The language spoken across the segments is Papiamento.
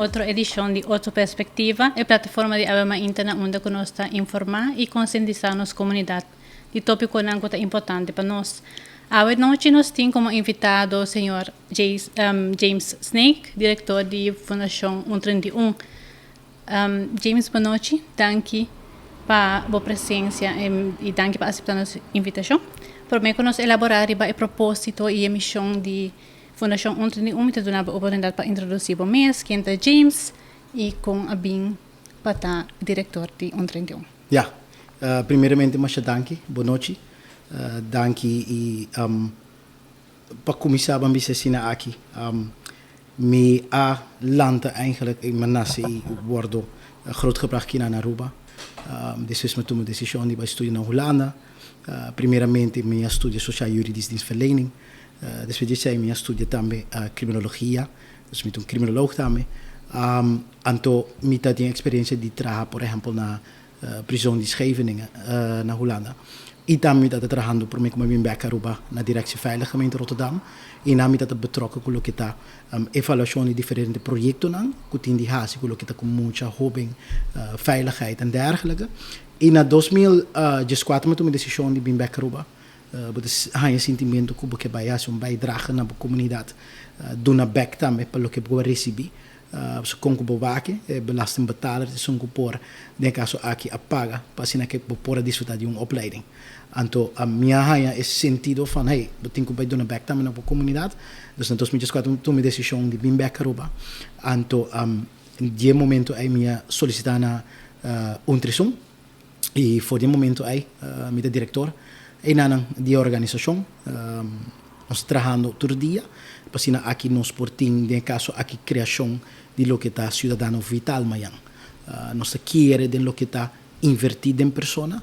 Otro edicion di Otro Perspectiva, e plataforma di Awe Mainta na unda cu nos ta informa y concientisa nos comunidad di topiconan cu ta importante pa nos. Awe nochi nos tin como invitado señor James Snake, director di Fundacion 131. James, bon nochi, danki pa bo presencia y danki pa acepta nos invitacion. Prome cu nos elabora riba e proposito y e mision di Fundacion 131, mi ta duna bo oportunidad pa introduci bo mes, ken ta James y con a bin pa ta director di 131. Ja, primeramente masha danki, bon nochi. Danki y pa cuminsa ban bisa asina aki, mi a lanta eigenlijk, mi a nace y wordo grootgebracht aki na Aruba. Despues mi a tuma decision di bay studia na Hulanda. Primeramente mi a studia Sociaal Juridisch Dienstverlening. Despues di esei mi a studia tambe criminologia, dus mi ta un criminoloog tambe. Anto mi ta tin experiencia di traha por ehempel na prison di Scheveningen na Hulanda. Y tambe mi ta ta trahando prome cu mi a bin bek Aruba na Directie Veilig Gemeente Rotterdam y nan mi ta ta betrokken cu loke ta evaluacion di diferente proyectonan cu tin di haci cu loke ta cu mucha hoben, veiligheid en dergelijke. Y na 2014 mi a tuma e decision di bin bek Aruba. Bo ta haña sintimentu ku bo ke bai hasi un bijdrage na bo komunidat, duna bèk tambe pa loke bo a risibí. So kon ku bo wak, e belastingbetaler ta esun ku por, den e kaso aki, a paga pa asina ke bo por a disfrutá di un opleiding. Anto mi a haña e sentido van, hey, bo tin ku bai duna bèk tambe na bo komunidat. Dus na 2014 mi tuma e desishon di bin bèk Aruba. Anto di e momento ei mi a solisitá na un trisun. I for di e momento ei mi ta direktor einanan di e organisashon. Nos ta trahando tur dia pa asina aki nos por tin den e kaso aki kreashon di loke ta siudadano vital mañan. Nos ta kere den loke ta invertí den persona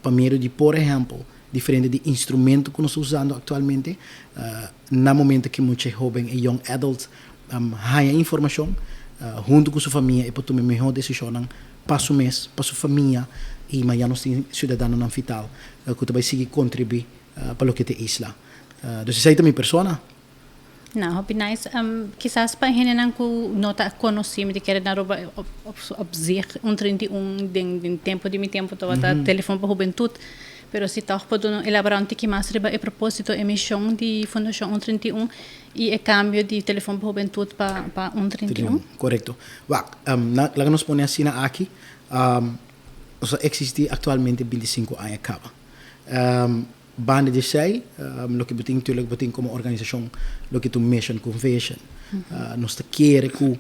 pa medio di por ehèmpel diferente di instrumento ku nos ta usando aktualmente na momento ku mucha e hóben e young adult haña informashon huntu ku su famia e por tuma e mihó desishonnan pa su mes, pa su famia y mañana nos tin ciudadanonan vital cu ta bay sigui contribui pa loke ta e isla. Dus esey ta mi persona. No, hopi nice. Kisas pa hendenan cu no ta conoci, mi ta kere na Aruba op zich un 31 den tempo di mi tempo tabata Telefon pa Hubentud. Pero si tog por duna elabora un tiki mas riba e proposito e mision di Fundacion 131 y e cambio di Telefon pa Hubentud pa 131. Corecto. Wak, laga nos pone asina aki, nos ta existi actualmente 25 aña caba. Banda di esey, loke bo tin tuurlijk bo tin como organisacion loke ta un mission cu un vision. Nos ta kere cu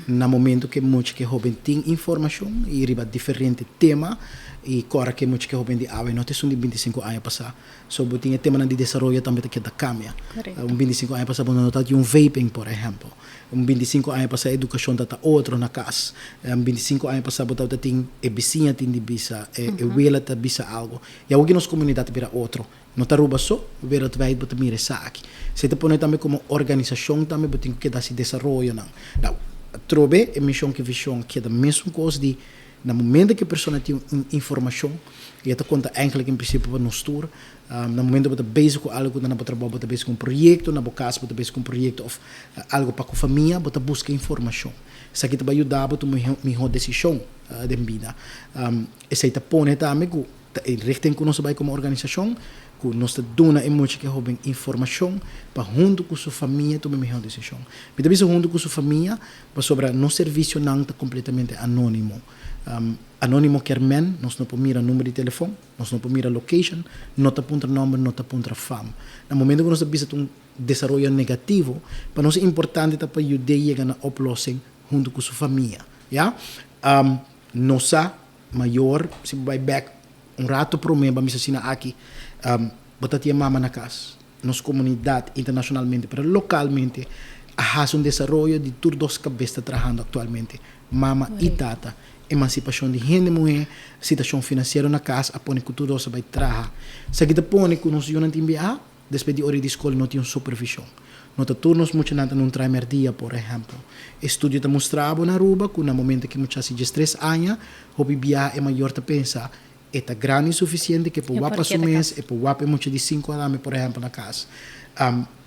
na momento cu e mucha cu e hoben tin informacion y riba diferente tema y cora cu e mucha cu e hoben di awe no ta esun di 25 aña pasa. So bo tin e temanan di desaroyo tambe ta keda cambia. Un 25 aña pasa bo no ta tin un vaping por ehempel. Un 25 aña pasa educacion ta ta otro na cas. Un 25 aña pasa bo tabata tin e bisiña tin di bisa, e wela ta bisa algo. Y awo ki nos comunidad ta bira otro. No ta Aruba so, wereldwijd bo ta mira esaki. Esey ta pone tambe como organisacion tambe bo tin cu keda haci desaroyonan. Nou, atrobe e mision cu e vision keda mesun cos di na momento cu e persona tin un informacion y e ta conta eigenlijk in principio pa nos tur, Na momento bo ta bezig ku algu na bo trabou, bo ta bezig ku un proyekto, na bo kas bo ta bezig ku un proyekto òf algu pa ku famia, bo ta buska informashon. Esaki ta bai yuda bo tuma mihó desishon den bida. Esei ta pone tambe ku ta e richting ku nos ta bai komo organisashon, ku nos ta duna e mucha ku e hóben informashon pa huntu ku su famia tuma e mihó desishon. Mi ta bisa huntu ku su famia pasobra nos servisionan ta kompletamente anónimo. Anónimo kier men nos no por mira number di telefòn. Nos no por mira location, no ta puntra nomber, no ta puntra fam. Na momento ku nos ta bisa ta un desaroyo negativo, pa nos importante ta pa yud'é yega na oplossing huntu ku su famia. Ya. Nos sa, mayor, si bo bai bek un rato promé bo a misa asina aki, bo ta tin e mama na kas. Nos komunidat internashonalmente pero lokalmente a hasi un desaroyo di tur dos kabes ta trahando aktualmente, mama i tata. Emansipashon di hende muhé, situashon finansiero na kas a pone ku tur dos a bai traha. Esaki ta pone ku nos yunan tin biaha despues di ora di skol no tin un supervishon. No ta tur nos muchanan ta na un trai mèrdia, por ehèmpel. Estudio ta mustra bo na Aruba ku na momento ku e mucha hasi diestres aña, hopi biaha e mayor ta pensa E ta grandi sufisiente ku e por wak pa su mes, e por wak pa e mucha di sinku aña por ehèmpel na kas.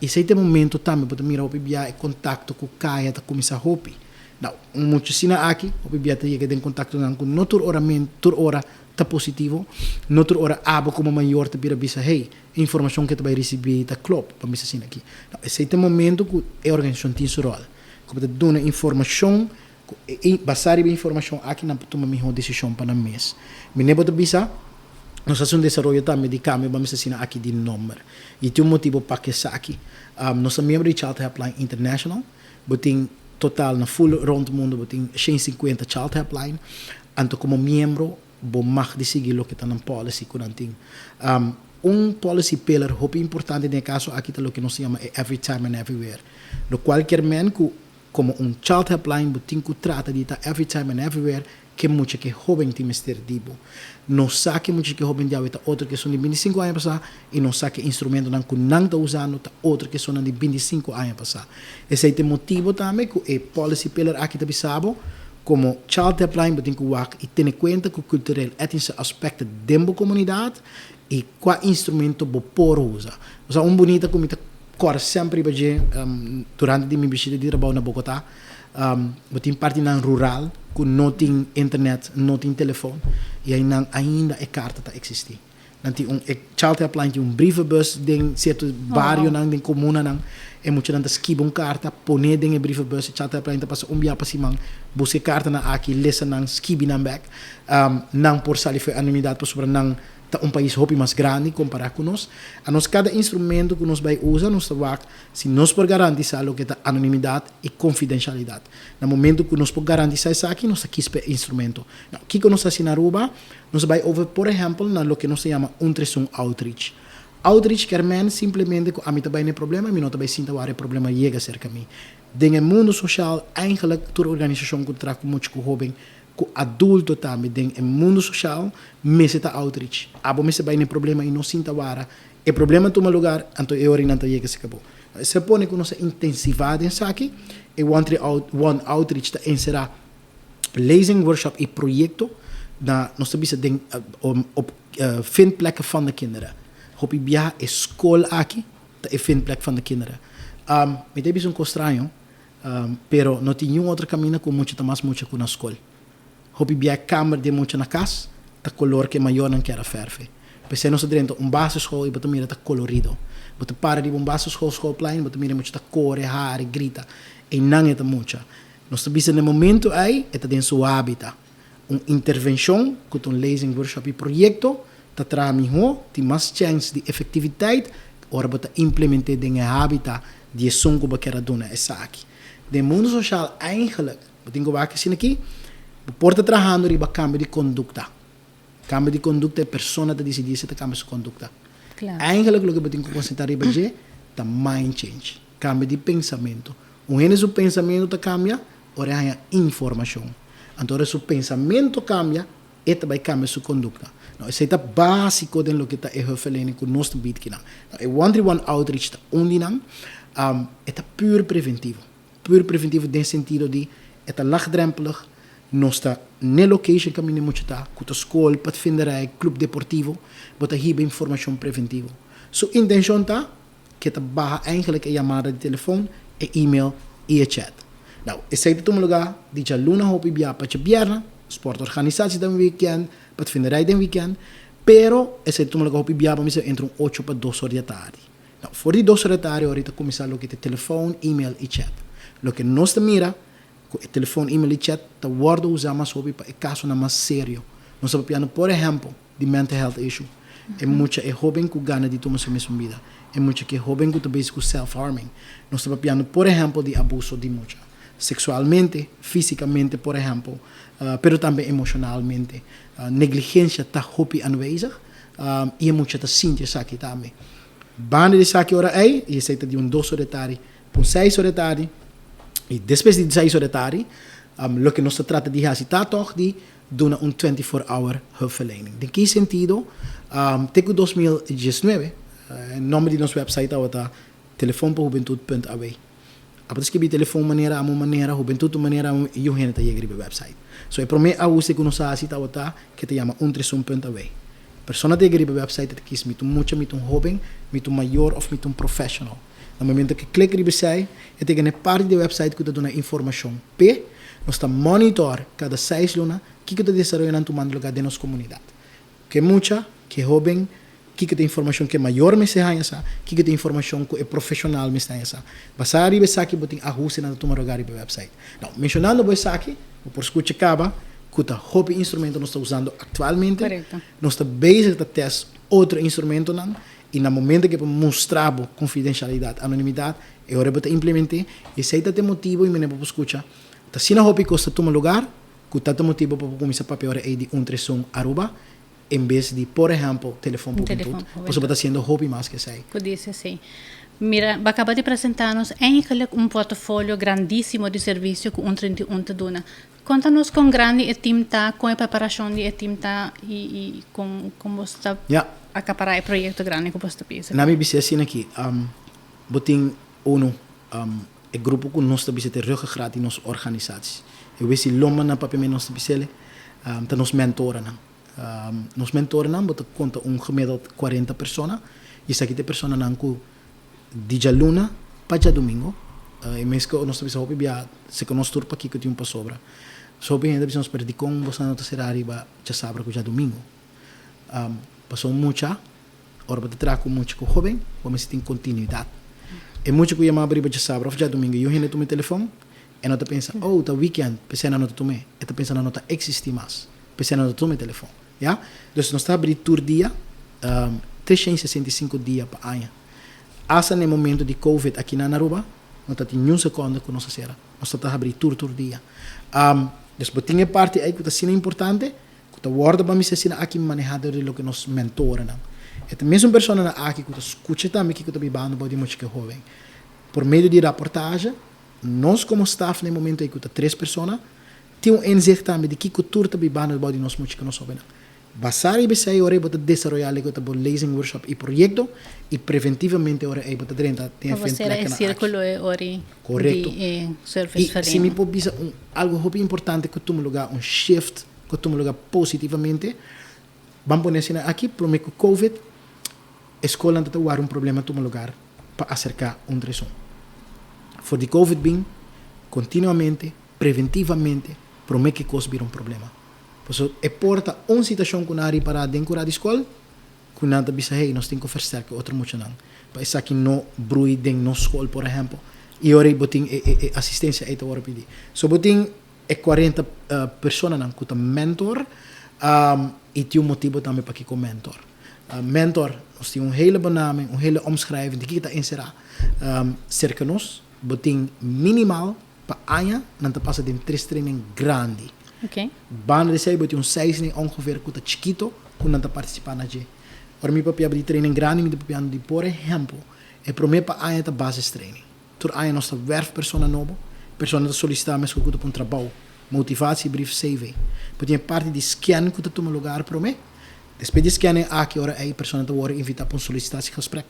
Esei ta e momento tambe bo ta mira hopi bia e kontakto ku kaya ta kuminsá hopi. Nou, un mucha asina aki, hopi bia ta yega den contactonan cu no tur ora men tur ora ta positivo, no tur ora abo como mayor ta bira bisa, hey, e informacion cu e ta bay ricibi ta klop, pa bisa asina aki. Nou, esey ta e momento cu e organisacion tin su rol, cu bo ta duna informacion cu e basa riba e informacion aki nan por tuma miho decision pa nan mes. Mi ne bo ta bisa, nos haci un desaroyo tambe di cambio pa bisa asina aki di nomber. Y tin un motibo paki esaki. Nos ta miembro di Child Helpline International. Bo tin total na full rond mundo bo tin 150 Child Helpline. Anto como miembro bo mag di sigui loke ta nan policy cu nan tin. Un policy pillar hopi importante den e caso aki ta loke nos ta yama e every time and everywhere. Locual kier men cu como un Child Helpline bo tin cu trata di ta every time and everywhere ke mucha ke hoben tin mester di bo. Nos sa ke mucha ke hoben di awe ta otro ke esun di 25 aña pasá i nos sa ke instrumentonan ku nan ta usando ta otro ke esunnan di 25 aña pasá. Esei ta e motibo tambe ku e policy pillar aki ta bisa bo, komo Child Helpline bo tin ku wak i tene kuenta ku kultureel etnische aspekten den bo komunidat i kua instrumento bo por usa. Bo sa un bunita ku mi ta kòrda semper riba dje durante di mi bishita di trabou na Bogotá. Bo tin partinan rural ku no tin internet, no tin telefon i einan ainda e karta ta eksistí. Nan tin un, e Child Helpline tin un brievenbus den sierto barionan, den komunanan. E muchanan ta skibi un karta, pon'é den e brievenbus. E Child Helpline ta pasa un bia pa siman, buska e kartanan aki, lesa nan, skibi nan bèk. Nan por sali for e anonimidat pasobra nan ta un pais hopi mas grandi kompará ku nos. Anos kada instrumento ku nos bai usa nos ta wak si nos por garantisá loke ta anonimidat i konfidenshalidat. Na momento ku nos por garantisá esaki nos ta kis pa e instrumento. Nou, kiko nos ta hasi na Aruba? Nos a bai over por ehèmpel na loke nos ta yama un tres un outreach. Outreach kier men simplemente ku ami ta bai na e problema i mi no ta bai sinta wak e problema yega serka mi. Den e mundu soshal eigenlik tur organisashon ku ta traha ku mucha ku hóben ku adulto tambe den e mundu soshal mester ta outreach. Abo mester bai na e problema i no sinta wara e problema tuma lugar, anto e ora nan ta yega serka bo. Esei a pone ku nos a intensivá den esaki. E one three out one outreach ta enserá lezing, workshop i proyekto na nos ta bisa den op vindplekken van de kinderen. Hopi biaha e skol aki ta e vindplek van de kinderen. Mi ta bisa un kos straño. Pero no tin niun otro kaminda ku mucha ta mas mucha ku na skol. Hopi bia e kamber di e mucha na kas ta kolor ku e mayornan kier a fèrfe. P'esei nos ta drenta un basisschool i bo ta mira ta kolorido. Bo ta para riba un basisschool, schoolplein, bo ta mira e mucha ta kore, hari, grita. Einan e ta mucha. Nos ta bisa na e momento ei e ta den su hábita. Un intervenshon ku ta un lezing, workshop i proyekto ta traha mihó, tin mas chèns di efektiviteit ora bo ta implement'é den e hábita di esun ku bo kier a duna esaki. Den mundu soshal eigenlik bo tin ku wak asina aki, bo por ta trahando riba kambio di kondukta. Kambio di kondukta e persona ta disidí si ta kambia su kondukta. Eigenlik loke bo tin ku konsentrá riba dje ta mind change, kambio di pensamentu. Un hende su pensamentu ta kambia ora e haña informashon. Anto ora su pensamentu kambia, e ta bai kambia su kondukta. No, esei ta básiko den loke ta e hulpverlening ku nos ta bid kinan. No, e one three one outreach ta un di nan. E ta pur preventivo. Pur preventivo den sentido di e ta lagdrempelig, nos ta n'e location kaminda e mucha ta, ku ta skol, padvinderij, club deportivo, bo ta hiba informashon preventivo. Su intenshon ta ke ta baha eigenlijk e yamada di telefon, e email i e chat. Nou, esei ta tuma lugá di djaluna hopi bia pa djabièrnè, sportorganisatie den weekend, padvinderij den weekend, pero esei ta tuma lugá hopi bia pa mi sa entre un ocho pa dos or di atardi. Nou, for di dos or di atardi ora ta kuminsá loke ta telefon, email i chat. Loke nos ta mira ku e telefon, email i chat ta wòrdu usá mas hopi pa e kasonan mas serio. Nos ta papiando por ehèmpel di mental health issue. E mucha, e hoben ku gana di tuma su mesun bida. E mucha ku e hoben ku ta bezig ku self harming. Nos ta papiando por ehèmpel di abuso di mucha. Seksualmente, físikamente por ehèmpel, pero tambe emoshonalmente. Negligensia ta hopi aanwezig i e mucha ta sinti esaki tambe. Banda di esaki ora ei, i esei ta di un dos ora di tardi pa un seis ora di tardi, i despues di seis ora di tardi, loke nos ta trata di hasi ta tòg di duna un 24 hour hulpverlening. Den ki sentido? Te ku 2019, e nomber di nos website tabata telefoonpahubentud punt aw. Abo ta skibi telefon manera amo manera, hubentud un manera amo i un hende ta yega riba e website. So e prome ahuste ku nos a hasi tabata ke ta yama un tres un punt aw. Persona ta yega riba e website ta kis mi ta un mucha, mi ta un hoben, mi ta un mayor of mi ta un professional. Na momento ke klik riba esei e ta yega na e parti di e website ku ta duna informashon p'e. Nos ta monitor kada 6 luna kiko ta desaroyando tumando lugá den nos komunidat. Ku mucha, ku hóben, kiko ta informashon ku mayor mester haña sa, kiko ta informashon ku e profeshonal mester haña sa. Basá riba esaki bo tin ahuste na tuma lugá riba website. Nou, menshonando bo esaki, bo por skucha kaba, ku ta hopi instrumento nos ta usando aktualmente. Nos ta bezig ta test otro instrumentonan i na momento ku mustra bo konfidensialidat, anonimidat, e ora bo ta implementá, esei ta e motibu i manera bo skucha, ta asina hopi kos ta tuma lugá, ku ta e motibu pa kuminsá papia ora ei di 131 Aruba, en bes di, por ehèmpel, telefòn pa hubentud. Pasobra ta hasiendo hopi mas ku esei. Podise si. Mira, bo a kaba di presentá nos eigenlijk un portafolio grandísimo di servisio ku 131 ta duna. Konta nos kon grandi e team ta, kon e preparashon di e team ta i kon bo ta akapará e proyekto grandi ku bo ta bisa. Na mi bisa asina aki, bo tin uno, e grupo ku nos ta bisa ta ruggengraat di nos organisashon. E wesi lomba na papiamentu nos ta bis'é, ta nos mentorennan. Nos mentorennan bo ta konta un gemiddeld 40 persona i esaki ta e personanan ku di djaluna pa djadumingu, e mes ku nos ta bisa hopi bia si ku nos tur pakiko tin un pasobra. So hopi hende ta bisa nos, pero dikon boso no ta sera riba djasabra ku djadumingu? Pasobra mucha, ora bo ta traha ku mucha ku hoben, bo mester tin kontinuidat. E mucha ku yama bo riba djasabra òf djadumingu i un hende tuma e telefòn, e no ta pensa, oh, ta weekend, p'esei nan no ta tum'é. E ta pensa nan no ta eksistí mas, p'esei nan no ta tuma e telefòn. Ya? Dus nos ta habrí tur dia, 365 dia pa aña. Asta na e momento di Covid aki na Aruba, no ta tin niun sekonde ku nos a sera. Nos ta habrí tur dia. Dus bo tin e parti ei ku ta asina importante, ku ta wòrdu pa mi si asina aki manehá dor di loke nos mentorennan. E ta mesun personanan aki ku ta skucha tambe kiko ta bibando bou di mucha ku e hóben. Por medio di raportahe, nos komo staf na e momento ei ku ta tres persona, tin un inzicht tambe di kiko tur ta bibando bou di nos mucha ku nos hóbennan. Basá riba esei ora ei bo ta desaroyá loke ta bo lezing, workshop i proyekto i preventivamente ora ei bo ta drenta den e Pa bo sera e vindplekken aki. sírkulo e ora Korekto. di e I service si mi verlening. por bisa un algu hopi importante ku tuma lugá, un shift ku tuma lugá positivamente, ban pone asina aki, promé ku Covid, e skolnan ta wak un problema tuma lugar pa aserká 131. For di Covid bin, kontinuamente, preventivamente, promé ku e kos bira un problema. Pasobra e por ta un situashon ku nan a ripará den kurá di skol, ku nan ta bisa, hey, nos tin ku versterken otro muchanan pa esaki no brui den nos skol, por ehèmpel. I ora bo tin e asistensia ei ta wòrdu pidí. So bo tin e 40 personanan ku ta mentor, i tin un motibu tambe pakiko mentor. Mentor, nos tin un hele benaming, un hele omschrijving di kiko ta enserá. Serka nos, bo tin minimal pa aña nan ta pasa den tres training grandi. Banda di esei bo tin un seis nen ongeveer ku ta chikito ku nan ta partisipá na dje. Ora mi papia di training grandi mi ta papiando di, por ehèmpel, e promé pa aña ta basistraining. Tur aña nos ta wèrf persona nobo, persona ta solisitá meskos ku ta pa un trabou, motivatiebrief, CV. Bo tin e parti di scan ku ta tuma lugar promé. Despues di scanning aki ora ei persona ta wòrdu invitá pa un solicitatiegesprek.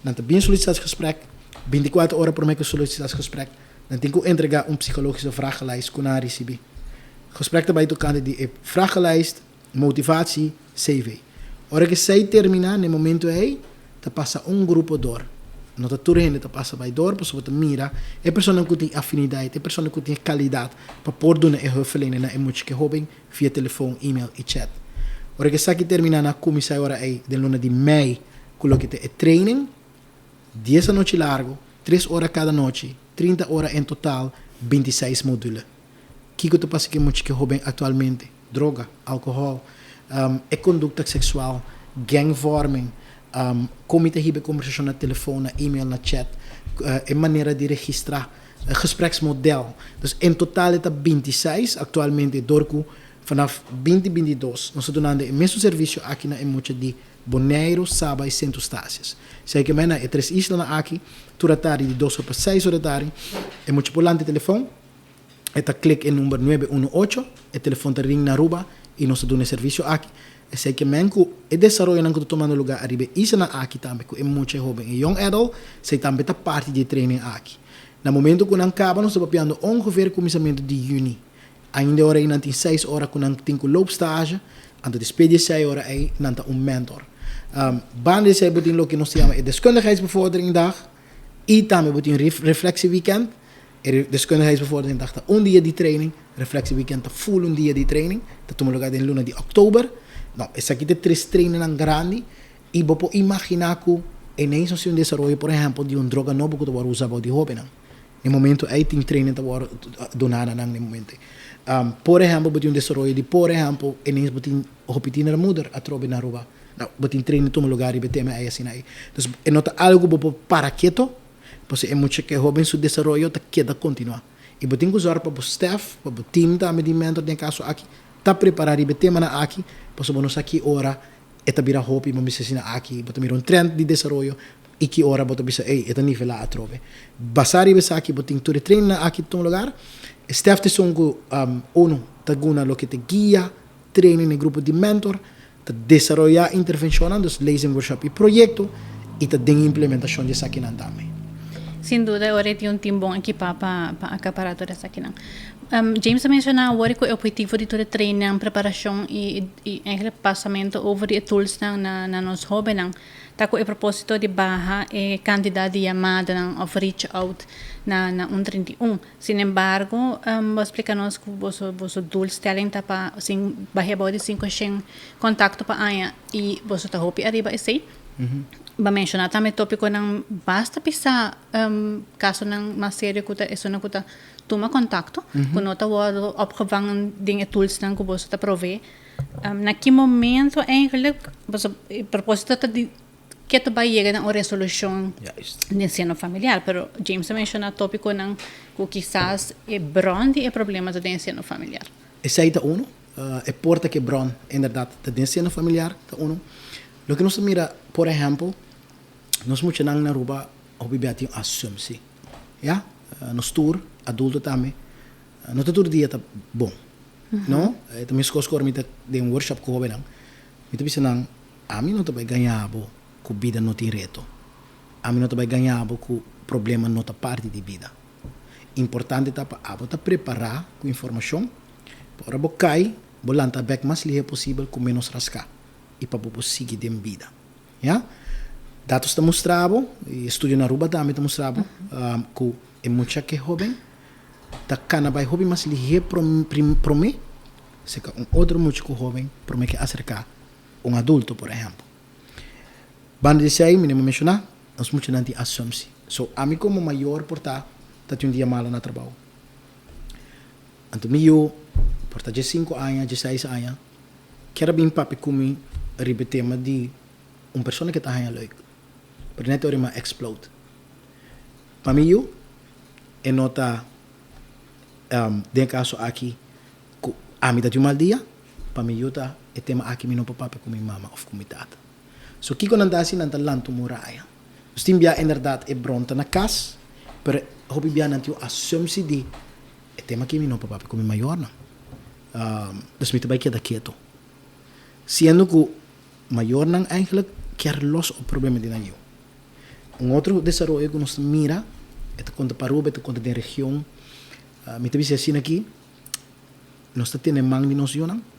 Nan ta bin sollicitatiegesprek, 24 ora promé ku sollicitatiegesprek, nan tin ku entregá un psychologische vragenlijst ku nan a risibí. Gesprek ta bai tokante di e vragenlijst, motivatie, CV. Ora ku esei terminá, na e momento ei, ta pasa un grupo dor. No ta tur hende ta pasa bai dor, pasobra ta mira e personanan ku tin afinidat, e persona ku tin e kalidat pa por duna e hulpverlening na e mucha ku e hóben via telefòn, email i chat. Ora ku esaki terminá, nan a kuminsá e ora ei den luna di mei ku loke ta e training, 10 anochi largu, 3 ora kada nochi, 30 ora en total, 26 module. Kiko ta pasa ku e mucha ku e hóben aktualmente? Droga, alkohòl, e kondukta seksual, gangvorming, kon mi ta hiba e kombersashon na telefòn, na email, na chat, e manera di registrá, gespreksmodel. Dus en total e ta 26 aktualmente dor ku vanaf 2022 nos ta dunando e mesun servisio aki na e mucha di Boneiru, Saba i Sint Eustatius. Esei ke men na e tres islanan aki, tur atardi di 2 or pa 6 or di atardi, e mucha por lanta e telefòn, e ta klik e number 918, e telefòn ta ring na Aruba i nos ta duna e servisio aki. Esei ke men ku e desaroyonan ku ta tumando lugá ariba e islanan aki tambe ku e mucha e hóben e young adult, esei tambe ta parti di e training aki. Na momento ku nan kaba nos ta papiando ongeveer kuminsamentu di yüni. Ainda e ora ei nan tin 6 ora ku nan tin ku loopstage, anto despues di e 6 ora ei nan ta un mentor. Banda di esei bo tin loke nos ta yama e deskundigheidsbevorderingdag i tambe bo tin reflectieweekend. E deskundigheidsbevordering dag ta un dia di training, reflectieweekend ta full un dia di training, ta tuma lugar den luna di october. No, esaki ta e tres trainingnan grandi y bo por imagina cu ineens nos tin un desaroyo por ehempel di un droga nobo cu ta worde usa bou di hobennan. Na e momento ey tin training ta worde duna na nan na e momento ey. Por ehempel bo tin un desaroyo di por ehempel ineens bo tin hopi tienermoeder atrobe na Aruba. No, bo tin training tuma lugar riba e tema ey asina ey. Dus e no ta algo cu bo por para keto. Pasobra e mucha ku e hóben su desaroyo ta keda kontinuá. I bo tin ku zòrg pa bo stèf, pa bo tim tambe di mèntor den e kaso aki, ta prepará riba e temanan aki, pasobra bo no sa ki ora e ta bira hopi, bo mester asina aki, bo ta mira un trènt di desaroyo i ki ora bo ta bisa ey, e ta nivelá atrobe. Basá riba esaki bo tin tur e trainingnan aki ta tuma lugar. E stèf ta esun ku unu ta guna loke ta guia training na e grupo di mèntor, Ta desaroyá intervenshonnan, dus lezingworkshop i proyekto, i ta den implementashon di esakinan tambe. Sin duda e ora e tin un tim bon ekipá pa pa akapará tur esakinan. James a menshoná awor ku e ophetivo di tur e trainnan, preparashon i i eigentlik pasamentu over di e toolsnan na na nos hóbennan ta ku e propósito di baha e kantidat di yamadanan òf reach out na na un 31. Sin embargo, bo a splica nos cu boso boso doelstelling ta pa sin bahe abou di 500 contacto pa aña y boso ta hopi ariba esey. Bo a menciona tambe topiconan basta pisa, casonan mas serio cu ta esunnan cu ta tuma contacto, cu no ta wordo opgevangen den e toolsnan cu boso ta provee. Na ki momento eigenlijk boso e proposito ta di Ke ta bai yega na un resolushon den seno familiar, pero James a menshoná tópikonan ku kisas e bron di e problema ta den e seno familiar. Esei ta unu. E por ta ku e bron inderdat ta den seno familiar ta unu. Loke nos ta mira, por ehèmpel, nos muchanan na Aruba hopi bia tin un asumsi, ya. Nos tur, adulto tambe, no ta tur dia ta bon, no. E ta meskos ku ora mi ta den workshop ku hóbennan, mi ta bisa nan, Ami no ta bai gaña bo ku bida no tin reto. Ami no ta bai gaña bo ku problema no ta parti di bida. Importante ta pa abo ta prepará ku informashon pa ora bo kai, bo lanta bèk mas lihé posibel ku ménos raská i pa bo por sigui den bida. Ya. Datos ta mustra bo, i estudio na Aruba tambe ta mustra bo, ku e mucha ku e hóben ta kana bai hopi mas lihé promé seka un otro mucha ku hóben promé ke aserká un adulto, por ehempel. Banda di esei, mi no menshoná, nos muchanan tin asumsi. So, ami komo mayor por ta ta tin un dia malo na trabou. Anto mi yu por ta diesinku aña, dieseis aña, kier a bin papia ku mi riba e tema di un persona ke ta haña leuk, pero nèt ora e mas explode. Pa mi yu, e no ta, den e kaso aki, ku ami ta tin un mal dia, Pa mi yuda e tema aki mi no por papia ku mi mama òf ku mi tata. So kiko nan ta hasi? Nan ta lanta un muraya. Nos tin bia inderdat e bron ta na kas, pero hopi bia nan tin un asumsi di e tema aki mi no por papia ku mi mayornan. Dus mi ta bai keda ketu. Siendo ku mayornan eigenlijk kier los op problema di nan yu. Un otro desaroyo ku nos ta mira, e ta konta pa Aruba, e ta konta den region, mi ta bisa asina aki, Nos ta tene man di nos yunan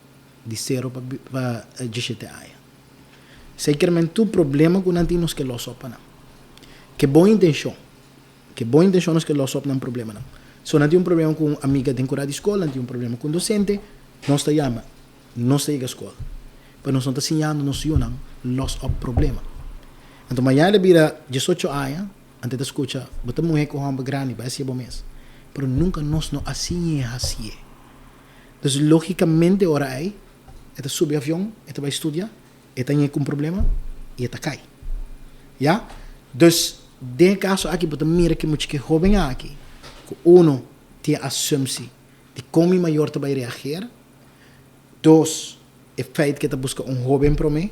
di sero pa pa djishete aña. Esei kier men tur problema ku nan tin nos ke los op pa nan. Ke bon intenshon, ke bon intenshon nos ke los op nan problemanan. So nan tin un problema ku un amiga den kura di skol, nan tin un problema ku un dosente, nos ta yama, nos ta yega skol. Pero nos no ta siñando nos yunan los op problema. Anto mañana el a bira diesocho aña, Antes ta scucha, bo ta muhe cu homber grandi, bai hacié bo mes. Pero nunca nos no a siñ'é hacié. Dus logicamente ora ei, e ta subi avion, e ta bai studia, e ta ñe cu un problema y e ta cay. Ya? Dus den e caso aki bo ta mira ki mucha ki hoben aki, cu uno tin e asumsi di con mi mayor ta bai reageer, dos, e feit cu e ta busca un hoben prome,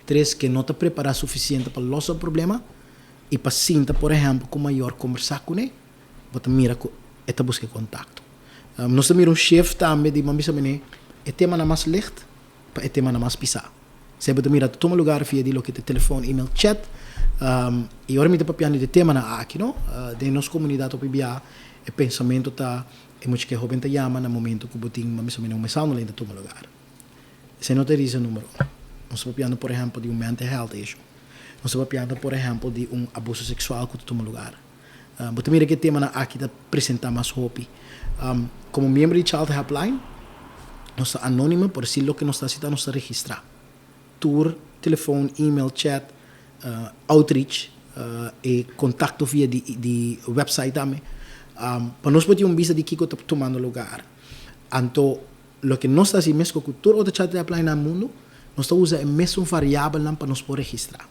Tres, ke no ta prepará sufisiente pa los e problema i pa sinta, por ehèmpel, ku mayor kombersá kuné, bo ta mira ku e ta buska e kontakto. Nos ta mira un shift tambe di bo a bisa manera e temanan mas licht pa e temanan mas pisá. Esei bo ta mira ta tuma lugar via di loke ta telefòn, email, chat. I ora mi ta papiando di e temanan aki, no, den nos komunidat hopi bia e pensamentu ta e mucha ku e hóben ta yama na momento ku bo tin, bo a bisa manera un mishandeling ta tuma lugar. Esei no ta e reason numero uno. Nos ta papiando por ehempel di un mental health issue. Nos ta papiando por ehempel di un abuso sexual cu ta tuma lugar. Bo ta mira ku e temanan aki ta presentá mas hopi. Komo miembro di Child Helpline, nos ta anónimo, por esei loke nos ta hasi ta nos ta registrá tur telefòn, email, chat, outreach, e kontakto via di website tambe, pa nos por tin un bista di kiko ta tumando lugar. Anto loke nos ta hasi meskos ku tur otro Child Helpline na mundu, nos ta usa e mesun variabelnan pa nos por registrá.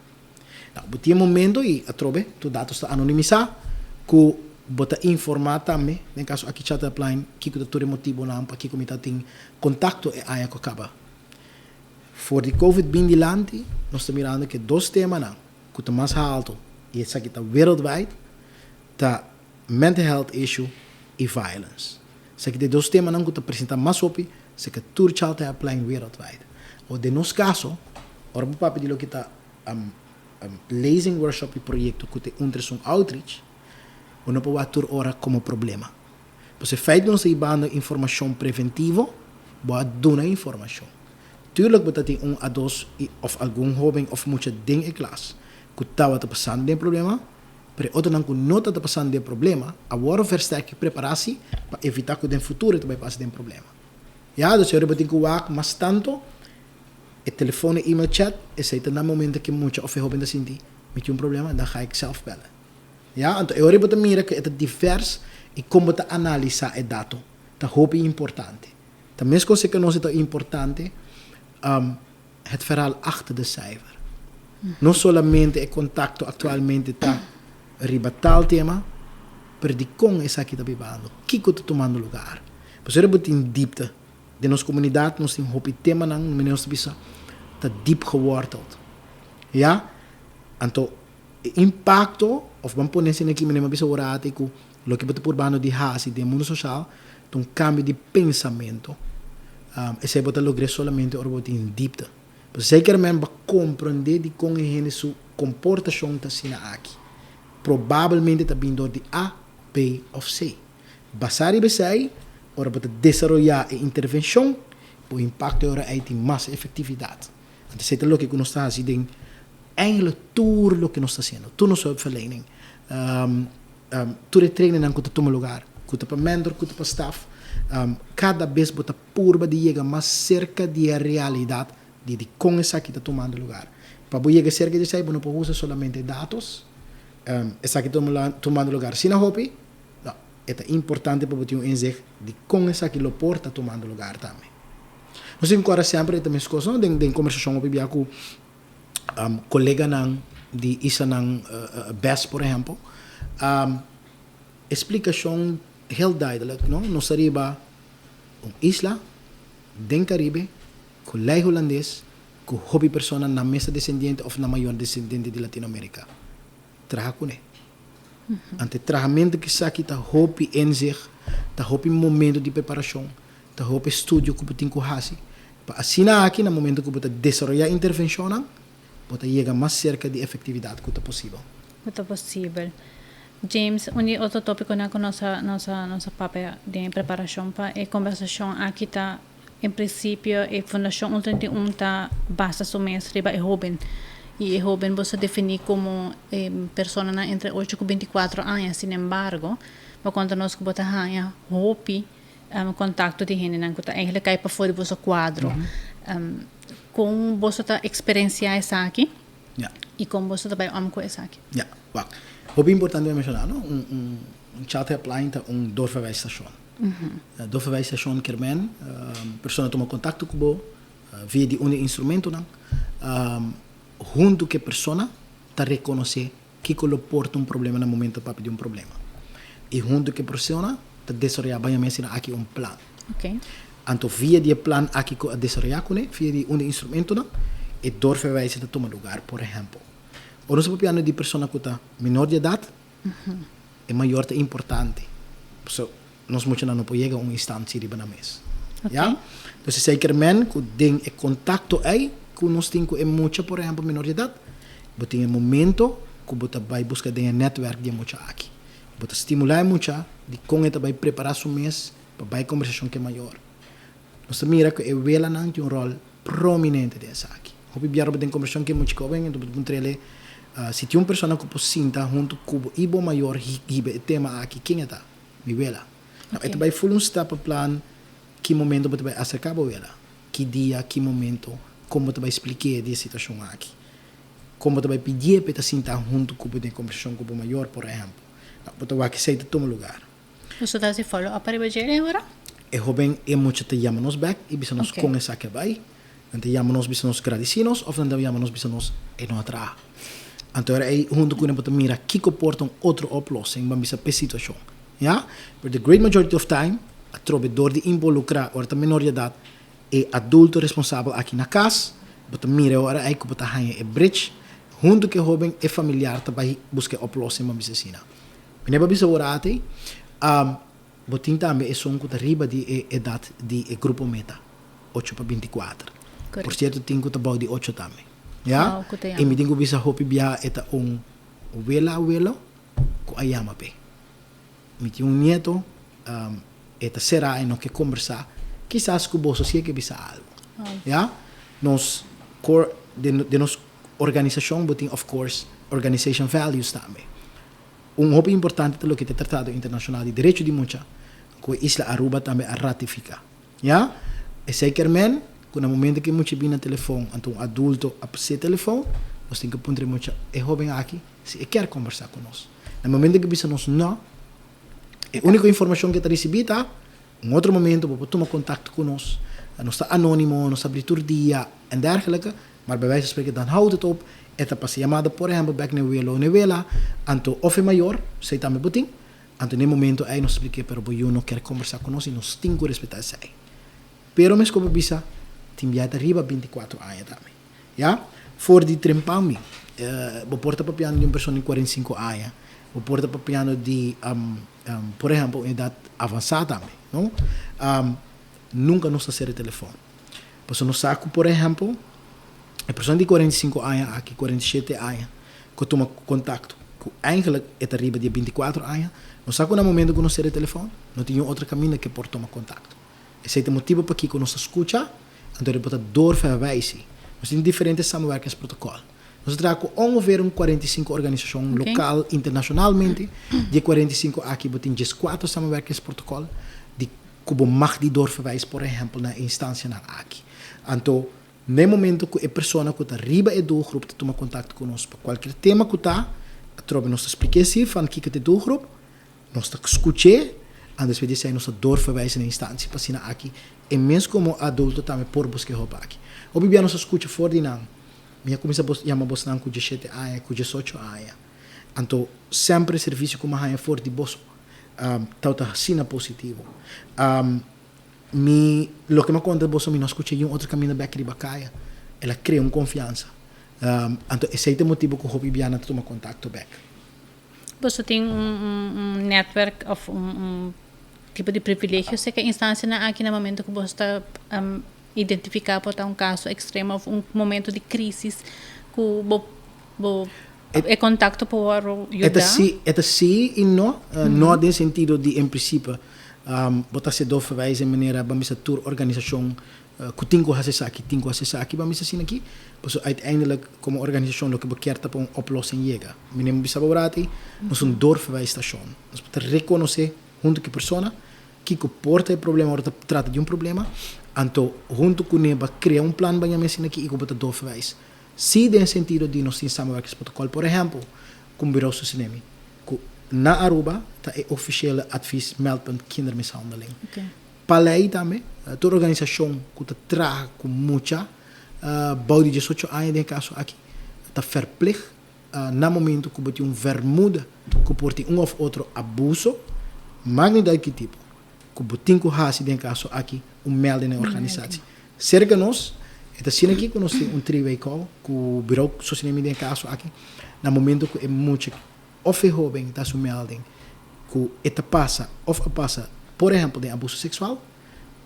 Nou, bo tin e momento y atrobe tur datos ta anonimisa cu bo ta informa tambe, den caso aki Chat Helpline, kico ta tur e motibonan pakico mi ta tin contacto e aña cu a caba. For di Covid bin dilanti, nos ta mirando cu e dos temanan cu ta mas halto, y esaki ta wereldwijd, ta mental health issue y violence. Esaki ta e dos temanan cu ta presenta mas hopi cerca tur Child Helpline wereldwijd. Awor den nos caso, ora bo papia di loke ta lezing, workshop y proyecto cu ta e un tres un outreach, bo no por wak tur ora como problema. Pasobra e feit cu nos ta hibando informacion preventivo, bo a duna informacion. Tuurlijk bo ta tin un a dos y of algun hoben of mucha den e klas cu tawata pasando den e problema, Pero e otronan ku no ta ta pasando den problema, awor versterk e preparasi pa evitá ku den futuro e ta bai pasa den problema. Ya, dus e bo tin ku wak mas tanto e telefon e email chat, esei ta na momento ku e mucha òf e hoben ta sinti, mi tin un problema, dan ga ik sèlf bèllen. Ya, anto e ora bo ta mira ku e ta divers i kon bo ta analisá e dato ta hopi importante. Ta meskos e ku nos e ta importante het verhaal achter de cijfer. No solamente e contacto actualmente ta riba tal tema, pero dicon esaki ta bibando, kico ta tumando lugar. Pasobra bo tin diepte. Den nos comunidad nos tin hopi temanan, manera nos ta bisa, ta diep geworteld. Ya? Anto e impacto, of ban pone asina aki manera mi a bisa ora ati cu loke bo ta purbando di haci den mundo social ta un cambio di pensamento. Esei bo ta logr'é solamente ora bo tin diepte. Pasobra zeker men bo a comprende dikon e hende su comportacion ta asina aki. Probablemente ta bin dor di A, B of C. Basá riba esei, ora bo ta desaroyá e intervencion, bo impacto e ora ei tin mas efectividad. Anto esei ta loke ku nos ta hasi den eigenlijk tur loke nos ta hasiendo, tur nos hulpverlening, tur e trainingnan ku ta tuma lugar, ku ta pa mentor, ku ta pa staf, kada bes bo ta purba di yega mas serka di e realidat di dikon esaki ta tumando lugar. Pa bo yega serka di esei bo no por usa solamente datos, esaki ta tumando lugar asina hopi, no, e ta importante pa bo tin un inzicht di kon esaki lo por ta tumando lugar tambe. Nos tin ku kòrda semper e ta meskos no den kombersashon hopi bia ku koleganan di islanan bes por ehèmpel. E splikashon heel duidelijk no, nos ta riba un isla den Karibe ku lei hulandes ku hopi persona nan mes ta desendiente òf nan mayor desendiente di Latinoamerika traha kuné. Ante trahamentu kisaki ta hopi inzicht, ta hopi momento di preparashon. Ta hopi estudio ku bo tin ku hasi pa asina aki na momento ku bo ta desaroyá intervenshonnan, bo ta yega mas serka di efektividat ku ta posibel. Ku ta posibel. James, un di otro topikonan ku nos a nos a nos a papia den e preparashon pa e kombersashon aki ta, en prinsipio e Fundashon un 31 ta basa su mes riba e hóben. I e hóben bo sa definí komo e personanan entre ocho ku bintikuatro aña. Sinembargo, bo konta nos ku bo ta haña hopi Contacto di hendenan cu ta eigenlijk cay pafo di boso cuadro. Con boso ta experiencia esaki? Y con boso ta bay om cu esaki? Ja, wak. Hopi importante pa menciona, no? Un child helpline ta un doorverwijsstation. Doorverwijsstation kier men persona tuma contacto cu bo via di un di e instrumentonan. Hunto cu e persona ta reconoce Kiko lo por ta un problema na momento papia di un problema? I huntu ku e persona ta desaroyá baña mes asina aki un plan. Anto via di e plan aki ku a desaroyá kuné, via di un di e instrumentonan, e doorverwijzing ta tuma lugar. Por ehèmpel, ora nos ta papiando di persona ku ta menor di edat, e mayor ta importante. Pasobra nos muchanan no por yega un instantie riba nan mes. Ya? Entonces esei kier men ku den e kontakto ei ku nos tin ku e mucha, por ehèmpel menor di edat, bo tin e momento ku bo ta bai buska den e nètwèrk di e mucha aki. Bo ta stimulá e mucha di kon e ta bai prepará su mes pa bai kombersashon ku e mayor. Nos ta mira ku e welanan tin un ròl prominente den esaki. Hopi biaha bo den kombersashon ku e mucha koben, enton bo ta puntra el'e. Si tin un persona ku por sinta huntu ku bo i bo mayor hiba e tema aki, ken e ta? Mi wela. Nou, e ta bai ful un stappenplan ki momento bo ta bai aserká bo wela, ki dia, ki momento, kon bo ta bai splik'é di e situashon aki, kon bo ta bai pidié pa e ta sinta huntu ku bo den kombersashon ku bo mayor, por ehèmpel. Nou, bo ta wak esei ta tuma lugar. Boso ta hasi follow up ariba dje ora? E hoben e mucha ta yama nos bek i bisa nos kon esaki a bai. Nan ta yama nos bisa nos gradisí nos òf nan ta yama nos bisa nos e no a traha. Anto ora ei huntu ku nan bo ta mira kiko por ta un otro oplossing ban bisa p'e situashon. Ya? Pero the great majority of time atrobe dor di involukrá ora ta menor di edat e adulto responsabel aki na kas, bo ta mira e ora ei ku bo ta haña e bridge huntu ku e hoben e familiar ta bai buska e oplossing ban bisa asina. Mi neba bisa ora ati, bo tin tambe esun ku ta riba di e edat di e grupo meta, ocho pa 24. Por sierto tin ku ta bou di ocho tambe. Ya? I mi tin ku bisa hopi bia e ta un wela awelo ku a yama p'e. Mi tin un nieto, e ta será e no ke kombersá, kisas ku boso si e ke bisa algu. Ya? Nos core, den nos organisashon bo tin of course organization values tambe. Un hopi importante ta loke ta e Tratado Internacional di Derecho di Mucha ku e isla Aruba tambe a ratifica. Ya? Esei kier men ku na momento ku e mucha bin na telefon anto un adulto a pasa e telefon, nos tin ku puntra e mucha, e hoben aki, si e kier kombersa ku nos. Na momento ku e bisa nos no, e uniko informashon ku e ta risibi ta, un otro momento bo por tuma kontakto ku nos, nos ta anonimo, nos ta abri tur dia en dergelike, Maar bij wijze van spreken dan houdt het op, e ta pasa yamada por ehempel bek na e welo o na e wela, anto of e mayor, esei tambe bo tin, anto na e momento ei nos splik'é pero bo yu no kier kombersá ku nos i nos tin ku respetá esei. Pero mes ku bo bisa tin bia ta riba 24 aña tambe. Ya? For di trempan mi, bo por ta papiando di un persona di 45 aña, bo por ta papiando di por ehempel un edat avansá tambe, no? Nunka nos ta sera e telefòn. Pasobra nos sa ku, por ehèmpel, e persona di 45 aña aki, 47 aña, ku tuma kontakto, ku eigentlik e ta riba di e 24 aña, nos sa ku na momento ku nos sera e telefòn, no tin niun otro kaminda ku e por tuma kontakto. Esei ta e motibu pakiko nos ta skucha, anto e por ta doorverwijzing. Nos tin diferente samenwerkingsprotokòl. Nos ta traha ku ongeveer un 45 organisashon lokal, internashonalmente. Di e 45 aki bo tin 14 samenwerkingsprotokòl di ku bo mag di doorverwijs por ehèmpel na e instansianan aki. Anto, na e momento ku e persona ku ta riba e doelgroep ta tuma kontakto ku nos pa kualkier tema ku ta, atrobe nos ta splik'é si van kiko ta e doelgroep, nos ta skuch'é, anto despues di esei nos ta doorverwijs na e instansia pa asina aki e mes komo adulto tambe por buska e hulp aki. Hopi bia nos ta skucha for di nan, mi a kuminsá yama bosnan ku 17 aña, ku 18 aña. Anto, semper e servisio ku mi a haña for di boso tabata asina positivo. Mi, loke mi a konta boso, mi no a skucha niun otro kaminda bèk riba kaya. El a krea un konfiansa. Anto esei ta e motibu ku hopi bianan ta tuma kontakto bèk. Boso tin un nètwèrk òf un tipo di privilegio serka instansianan aki na momento ku boso ta identifiká por ta un kaso ekstremo òf un momento di krísis ku bo bo e kontakto por wòrdu yuda? E ta sí i no. No den sentido di en prinsipe bo ta hasi doorverwijzing manera bo a mester tur organisashon ku tin ku hasi esaki, tin ku hasi esaki, bo a mester asina aki. Pasobra uiteindelijk komo organisashon loke bo kier ta pa un oplossing yega. Mi no bisa bo wrati, nos un doorverwijsstation. Nos por ta rekonosé huntu ku e persona kiko por ta e problema ora ta trata di un problema, anto huntu kuné bo a krea un plan baña mi asina aki i ku bo ta doorverwijs. Sí den sentido di nos tin samenwerkingsprotocol, por ehempel, ku Bureau Sosinemi, ku na Aruba ta e officiële advies meldpunt kindermishandeling. Pa lei tambe, tur organisashon ku ta traha ku mucha bou di 18 aña den e kaso aki ta verplicht na momento ku bo tin un vermoeden ku por tin un òf otro abuso, maak niet uit ki tipo, ku bo tin ku hasi den e kaso aki un melding na e organisatie. Serka nos, e ta asina aki ku nos tin un three way call ku Bureau Sosinemi den e kaso aki, na momento ku e mucha òf e hóben ta hasi un melding ku e ta pasa òf a pasa por ehèmpel den abuso seksual,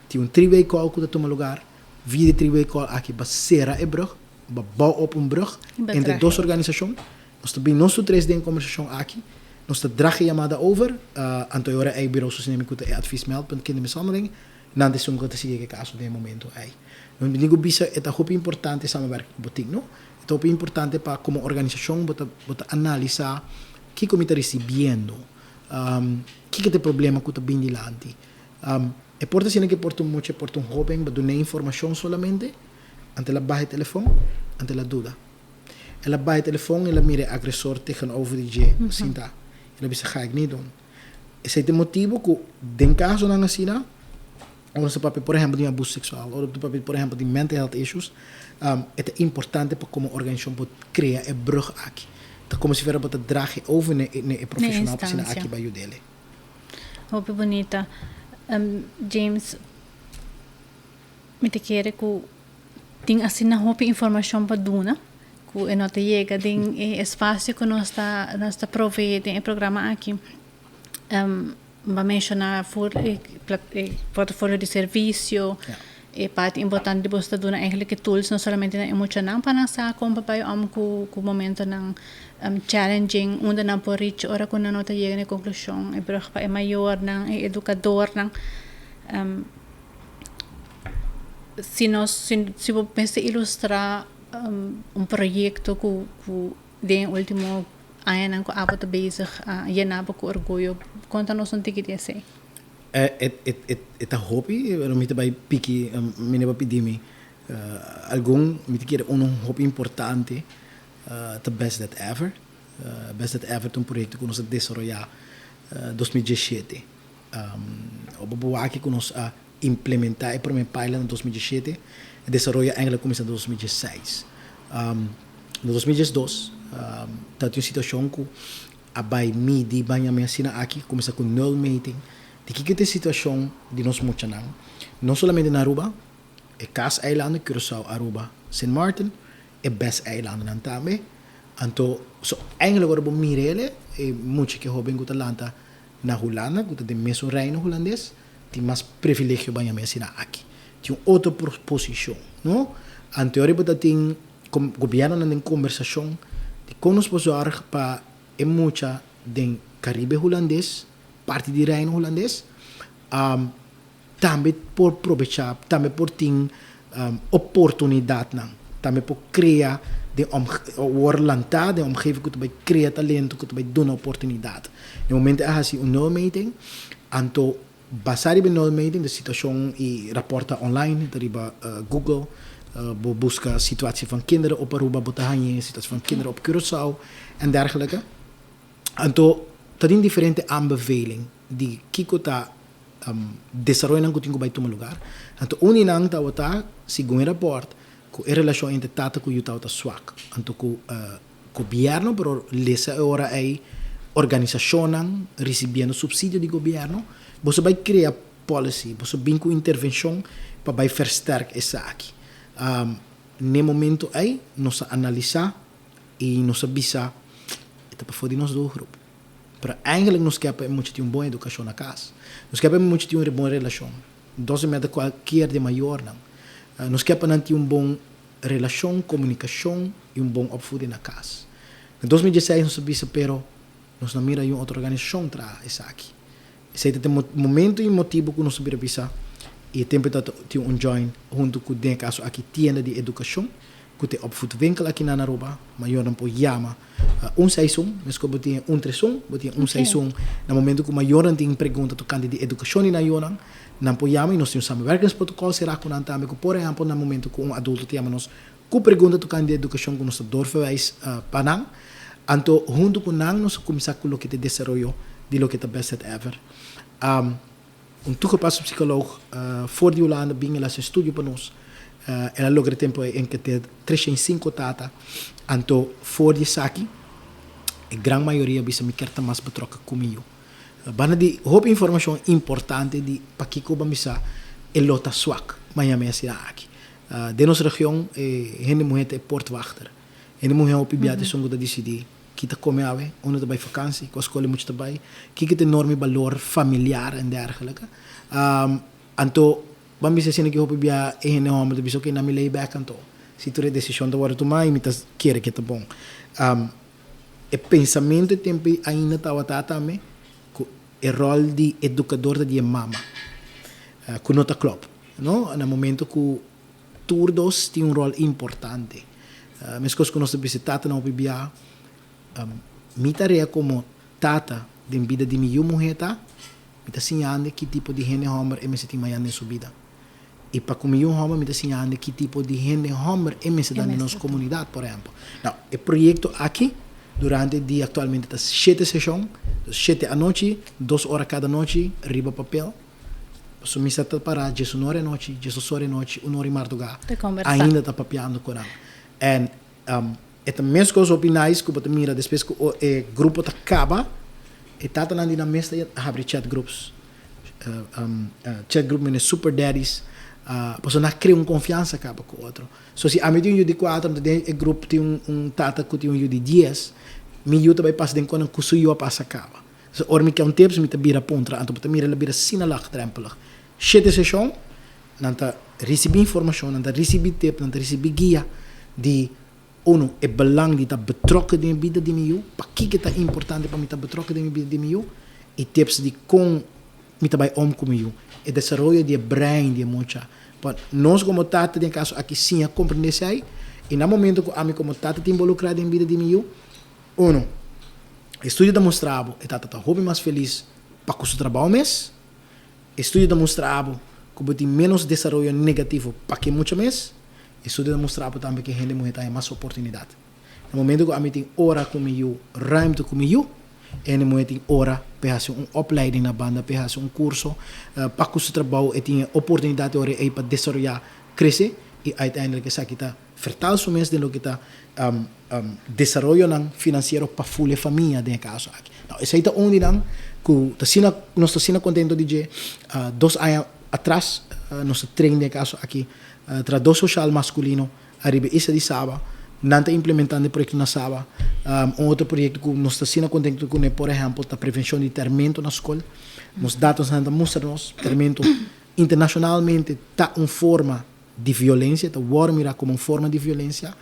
tin un three way call ku ta tuma lugar, via di three way call aki ba sera e brug, ba bou op un brug entre dos organisashon, nos ta bin nos tur tres den e kombersashon aki, nos ta draga e yamada over, anto e ora ei Bureau Sosinemi ku ta e advies meldpunt kindermishandeling, Nan ta esun ku ta sigui e kaso den e momento ei. Mi tin ku bisa e ta hopi importante samenwerking ku bo tin, no? Ta hopi importante pa como organisacion bo ta analisa kico mi ta ricibiendo, kico ta e problema cu ta bin dilanti. E por ta asina cu por ta un mucha, por ta un hoben, bo duna informacion solamente, anto el a baha e telefon, anto el a duda. El a baha e telefon, el a mira e agresor tegenover di dje sinta. El a bisa: "Ga ik niet doen." Esey ta e motibo cu den casonan asina, ora nos ta papia, por ehempel, di abuso sexual, ora ta papia, por ehempel, di mental health issues, e ta importante pa como organisacion por crea e brug aki. Ta como si fuera bo ta draag e over na e profesional pa asina aki bay yud'e. Hopi bunita. James, mi ta kere cu tin asina hopi informacion pa duna, cu e no ta yega den e espacio cu nos ta provee den e programa aki. Bo a menciona voor e portafolio di servicio, e parti importante di boso ta duna eigenlijk e tools no solamente na e muchanan pa nan sa con pa bay om cu momentonan challenging, unda nan por reach ora cu nan no ta yega na e conclusion, e brug pa e mayornan, e educadornan. Si bo mester ilustra un proyecto cu den ultimo añanan cu abo ta bezig a yena bo cu orguyo, conta nos un tiki di esey. E ta hopi, pero mi ta bay piki, mi no pidi mi algun. Mi ta kere uno hopi importante ta Best Dad Ever. Best Dad Ever ta un proyecto cu nos a desaroya 2017. Bo wak cu nos a implementa e prome pilot na 2017, e desaroyo eigenlijk a cuminsa na 2016. Na 2012 tabatin un situacion cu a bay midi baña mi asina aki, cuminsa cu nulmeting di kico ta e situacion di nos muchanan, no solamente na Aruba, e CAS-eilanden, Curaçao, Aruba, Sint Maarten, e BES-eilandennan tambe. Anto, so eigenlijk ora bo mira e mucha cu hoben cu ta lanta na Hulanda, cu ta den mesun Reino Hulandes, tin mas privilegio baña mi asina aki. Tin un otro posicion, no? Anto ora bo ta tin gobiernonan den conversacion di con nos por zorg pa e mucha den Caribe Hulandes, parti di Reino Hulandes, tambe por aprovecha, tambe por tin oportunidadnan, tambe por crea den word lanta den omgeving cu ta bay crea talento, cu ta bay duna oportunidad. Na momento a haci un nulmeting, anto basa riba e nulmeting, de situacion y rapport ta online, ta riba Google, bo busca "situatie van kinderen op Aruba", bo ta haña "situatie van kinderen op Curaçao" en dergelijke. Anto ta tin diferente aanbeveling di kico ta desaroyonan cu tin cu bay tuma lugar. Anto un di nan tabata, segun e rapport, cu e relacion entre tata cu yu tabata zwak. Anto cu gobierno, pero lesa e ora ey organisacionnan recibiendo subsidio di gobierno, boso bay crea policy, boso bin cu intervencion pa bay versterk esaki. Na e momento ey nos a analisa y nos a bisa e ta pafo di nos doelgroep. Pero eigenlijk nos kier pa e mucha tin un bon educacion na cas. Nos kier pa e mucha tin un bon relacion. Doesn't matter cualkier di e mayornan. Nos kier pa nan tin un bon relacion, comunicacion y un bon opvoeding na cas. Na 2016 nos a bisa, pero nos no mira un otro organisacion traha esaki. Esey ta e momento y motibo cu nos a bira bisa y e tempo ta tin un join hunto cu, den e caso aki, tienda di educacion cu ta e opvoedwinkel aki na Aruba. Mayornan por yama 161, mesco bo tin 131, bo tin 161. Na momento cu mayornan tin pregunta tocante di educacion di nan yonan, nan por yama y nos tin un samenwerkingsprotocol cera cu nan tambe, cu por ehempel na momento cu un adulto ta yama nos cu pregunta tocante di educacion, cu nos ta doorverwijs pa nan. Anto hunto cu nan nos a cuminsa cu loke ta desaroyo di loke ta Best Dad Ever. Un toegepaste psycholoog for di Hulanda bin, el a haci estudio pa nos. El a logra tempo ey enquete 305 tata. Anto for di esaki e gran mayoria bisa: "Mi kier ta mas betrokken cu mi yu." Banda di hopi informacion importante di pakico ban bisa e lo ta zwak, mañana mi asina aki. Den nos region e hende muhe ta e poortwachter. Hende muhe hopi bia ta esun cu ta dicidi ki ta come awe, unda ta bay vakantie, cua school e mucha ta bay, kico ta e norma y balor familiar en dergelijke. Anto ban bisa asina ki hopi bia e hende homber ta bisa: "Ok, na mi lay back anto. Si tur e decision ta wordo tuma y mi ta kere ke ta bon." E pensamento e tempo ainda tabata tambe cu e rol di educador ta di e mama, cu no ta klop, no? Na momento cu tur dos tin un rol importante. Meskos ku nos ta bisa tatanan hopi biaha, mi tarea komo tata den bida di mi yu muhé ta, mi ta siña hende ki tipo di hende hòmber e mester tin mañana den su bida. I pa ku mi yu hòmber mi ta siña hende ki tipo di hende hòmber e mester ta den nos komunidat, por ehèmpel. Nou, e proyekto aki durante di aktualmente ta shete seshon, shete anochi, dos ora kada nochi riba papel. Pasobra mi sa ta pará djesunora e nochi, djesosora e nochi, un ora i mardugá, ainda ta papiando ku nan. En e ta meskos hopi nice ku bo ta mira despues ku e grupo ta kaba, e tatanan di nan mes ta habri chat groups. Chat group mene super daddies, pasobra nan a krea un konfiansa kaba ku otro. So si ami tin un yu di kuater, anto den e grup tin un tata ku tin un yu di dies, mi yu ta bai pasa den konan ku su yu a pasa kaba. So ora mi ke un tips mi ta bira puntra, anto bo ta mira el a bira asina laagdrempelig. Shete seshon, nan ta risibí informashon, nan ta risibí tip, nan ta risibí guia di uno, e belang di ta betrokken den e bida di mi yu, pakiko ta importante pa mi ta betrokken den e bida di mi yu, i tips di kon mi ta bai om ku mi yu, e desaroyo di e brein di e mucha. Pa nos komo tata den e kaso aki siña komprendé esei, i na momento ku ami komo tata ta involukrá den bida di mi yu, Uno, estudio ta mustra bo e tata ta hopi mas felis pa ku su trabou mes. Estudio ta mustra bo ku bo tin ménos desaroyo negativo pa ke mucha mes. Estudio ta mustra bo tambe ku e hende muhé ta haña mas oportunidat. Na momento ku ami tin ora ku mi yu, ruimte ku mi yu, e hende muhé tin ora pa e hasi un opleiding na banda, pa e hasi un kurso pa ku su trabou e tin e oportunidat e ora ei pa desaroyá, krese i uiteindelijk esaki ta Vertaal su mes den loke ta desaroyonan finansiero pa ful e famia den e kaso aki. Nou, esei ta un di nan ku ta asina, nos ta asina kontento di dje. Dos aña atras nos a train den e kaso aki trahadó soshal maskulino ariba e isla di Saba. Nan ta implementando e proyekto na Saba. Un otro proyekto ku nos ta asina kontento kuné, por ehèmpel, ta prevenshon di tèrmento na skol. Nos datosnan ta mustra nos tèrmento internashonalmente ta un forma di violencia, ta wòrdu mirá komo un forma di violencia.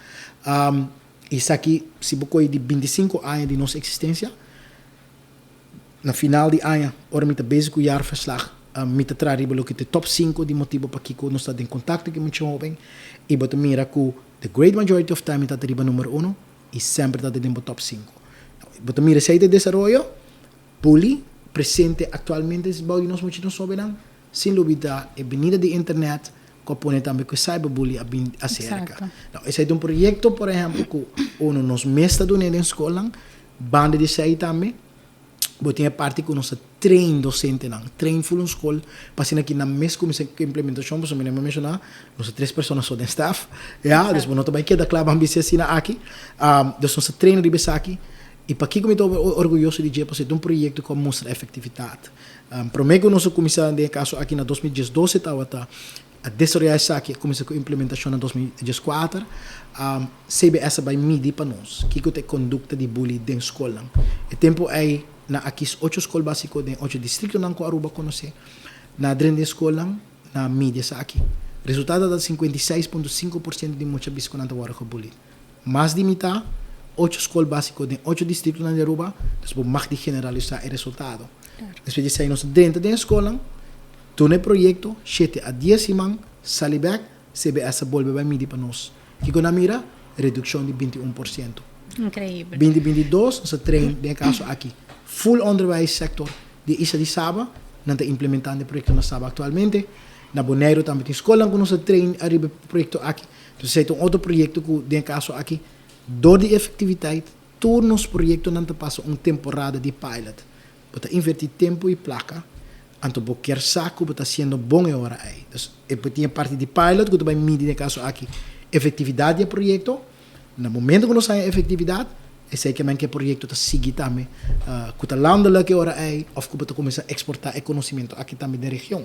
Esaki si bo kohe di 25 aña di nos eksistensia, na final di aña ora mi ta bezig ku jaarverslag, mi ta traha riba loke ta e top sinku di motibu pakiko nos ta den kontakto ku e mucha hoben i bo ta mira ku the great majority of time mi ta riba number uno i semper ta den bo top sinku. Bo ta mira esei ta e desaroyo, bully presente aktualmente bou di nos mucha nos hobennan. Sin lubida e binida di internet cu a pone tambe cu e cyberbully a bin acerca. Nou, esey ta un proyecto, por ehempel, cu uno nos mes ta dun'e den scolnan. Banda di esey tambe bo tin e parti cu nos ta train docentenan, train full un scol pa asina ki nan mes cuminsa cu implementacion, pasobra mi a menciona nos ta tres persona so den staff, ya, dus bo no ta bay keda cla ban bisa asina aki. Dus nos ta train riba esaki. Y pakico mi ta orguyoso di dje? Pasobra e ta un proyecto cu a mustra efectividad. Promé ku nos a kuminsá den e kaso aki na 2012 tabata a desaroyá esaki, a kuminsá ku implementashon na 2014. CBS a bai midi pa nos kiko ta e kondukta di bully den skolnan. E tempu ei nan a kis ocho skol básiko den ocho distriktonan ku Aruba konosé. Nan a drenta den skolnan, nan a midi esaki. Resultado ta 56.5% di mucha bisa ku nan ta wòrdu gebully. Mas di mitá, ocho skol básiko den ocho distriktonan di Aruba, dus bo mag di generalisá e resultado. Despues di esei nos a drenta den e skolnan, duna e proyekto, shete a dies siman, sali bèk, CBS a bolbe bai midi pa nos. Kiko nan mira? Redukshon di 21%. Inkreibel. 2022 nos a train den e kaso aki full onderwijssektor di e isla di Saba, nan ta implementando e proyekto na Saba aktualmente. Na Boneiru tambe tin skolnan ku nos a train ariba e proyekto aki. Entonces esei ta un otro proyecto cu den e caso aki door di efectiviteit tur nos proyectonan ta pasa un temporada di pilot. Bo ta inverti tempo y placa anto bo kier sa cu bo ta haciendo bon e ora ei. Dus e por tin e parti di pilot cu ta bay midi den e caso aki efectividad di e proyecto. Na momento cu nos haña efectividad esei ke men cu e proyecto ta sigui tambe cu ta landelijk e ora ei of cu bo ta cuminsa exporta e conocimento aki tambe den region.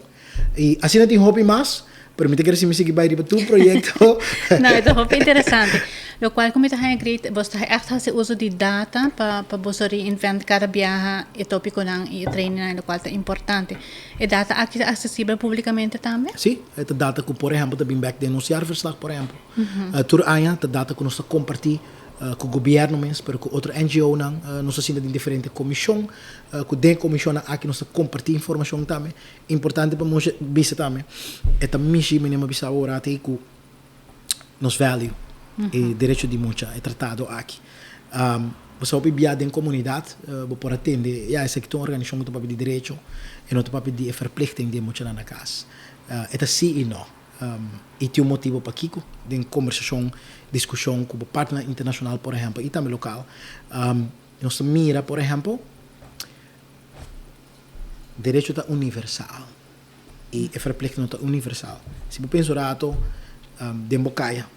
Y asina tin hopi mas, pero mi ta kere si mi sigui bai riba tur proyecto. No, e ta hopi interesante. Locual cu mi ta haña great, bos ta echt haci uso di data pa pa boso reinvent cada biaha e topiconan y e trainingnan, locual ta importante. E data aki ta accesibel publicamente tambe? Si, e ta data cu por ehempel ta bin bek den nos jaarverslag, por ehempel. Tur aña ta data cu nos ta comparti cu gobierno mes, pero cu otro NGOnan. Nos ta sinta den diferente comision, cu den e comisionnan aki nos ta comparti informacion tambe. Importante pa nos bisa tambe, e ta mishi manera mi a bisa awor ati ku nos value. E derecho di mucha, e tratado aki. Bo sa hopi bia den komunidat, bo por a tende, ya, esaki ta un organisashon ku ta papia di derecho i no ta papia di e verplichting di e muchanan na kas. E ta si i no. I tin un motibu pakiko den kombersashon, diskushon ku bo partnernan internashonal, por ehèmpel, i tambe lokal. Nos ta mira, por ehèmpel, derecho ta universal i e verplichting no ta universal. Si bo pensa un rato den bo kaya,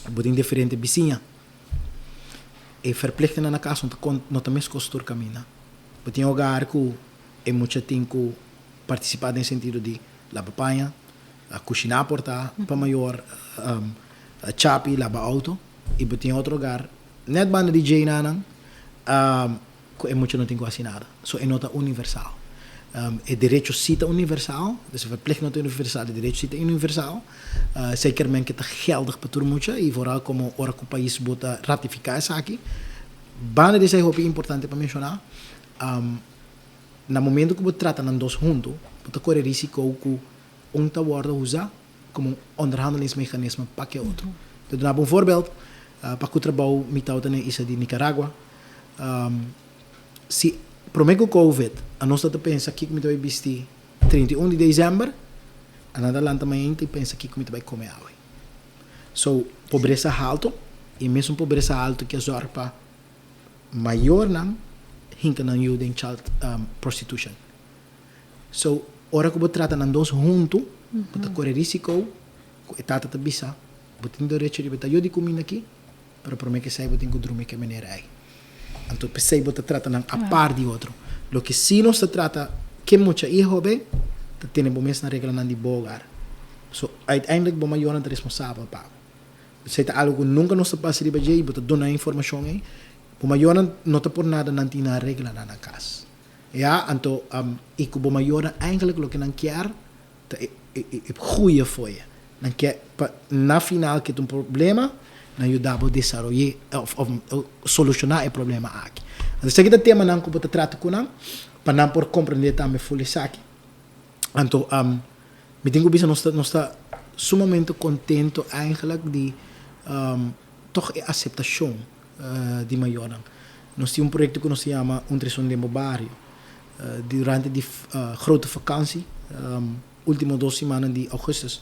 bo tin diferente bisiña, e verplichtingnan na kas no ta no ta meskos tur kaminda. Bo tin hogar ku e mucha tin ku partisipá den sentido di laba paña, kushiná por ta pa mayor, chapi, laba outo, i bo tin otro hogar nèt banda di djeinanan ku e mucha no tin ku hasi nada. So e no ta universal. E derecho si ta universal, dus e verplichting no ta universal, e derecho si ta universal. Zekermente ta geldig pa tur mucha i vooral komo ora ku pais bo ta ratifiká esaki. Banda di esei hopi importante pa menshoná, na momento ku bo trata nan dos huntu, bo ta kore risiko ku un ta wòrdu usá komo un onderhandelingsmechanisme pa ke otro. Ta duna bo un voorbeeld, pa ku trabou mi tabata na e isla di Nicaragua, si promé ku covid anos ta ta pensa kiko mi ta bai bisti 31 di desèmber, anan ta lanta mainta i pensa kiko mi ta bai kome awe. So, pobresa haltu, i mesun pobresa haltu ke zòrg pa mayornan hinka nan yu den child prostitution. So, ora ku bo trata nan dos huntu, bo ta kore risiko ku e tata ta bisa, Bo tin derecho riba e tayo di kuminda aki, pero promé ku esei bo tin ku drumi ku e manera ei. Anto p'esei bo ta trata nan apart di otro. Loke si nos ta trata ke mucha i hoben, ta tene bo mes na reglanan di bo hogar. So, uiteindelijk bo mayornan ta responsabel pa bo. Esei ta algu ku nunka nos ta pasa riba dje i bo ta duna e informashon ei. Bo mayornan no ta por nada nan tin nan reglanan na kas. Ya, anto i ku bo mayornan eigenlijk loke nan kier ta e e goeie for je. Nan kier pa na final ke ta un problema, nan yuda bo desaroy'é of of solushoná e problema aki. Anto esaki ta temanan ku bo ta trata ku nan pa nan por komprendé tambe ful esaki. Anto mi tin ku bisa nos ta nos ta sumamente kontento eigenlijk di tòg e aseptashon di mayornan. Nos tin un proyekto ku nos ta yama Un Treson den Bo Bario. Durante di grote vakantie, ultimo dos simannan di augustus,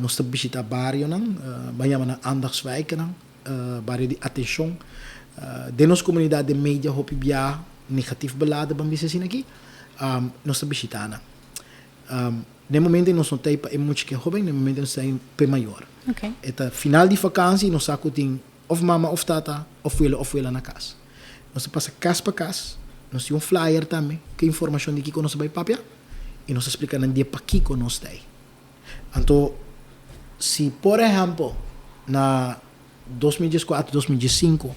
nos ta bishita barionan, ban yama nan aandachtswijkennan, bario di atenshon. Den nos komunidat den media hopi bia negatief beladen, ban bisa asina aki, nos ta bishita nan. Den momento nos no ta ei pa e mucha ku e hoben, den momento nos ta ei pa e mayor. E ta final di vakantie, nos sa ku tin of mama of tata of welo of wela na kas. Nos ta pasa kas pa kas, nos tin un flyer tambe ku informashon di kiko nos ta bai papia i nos ta splika nan dia pakiko nos ta ei. Anto si por ehèmpel na 2014, 2015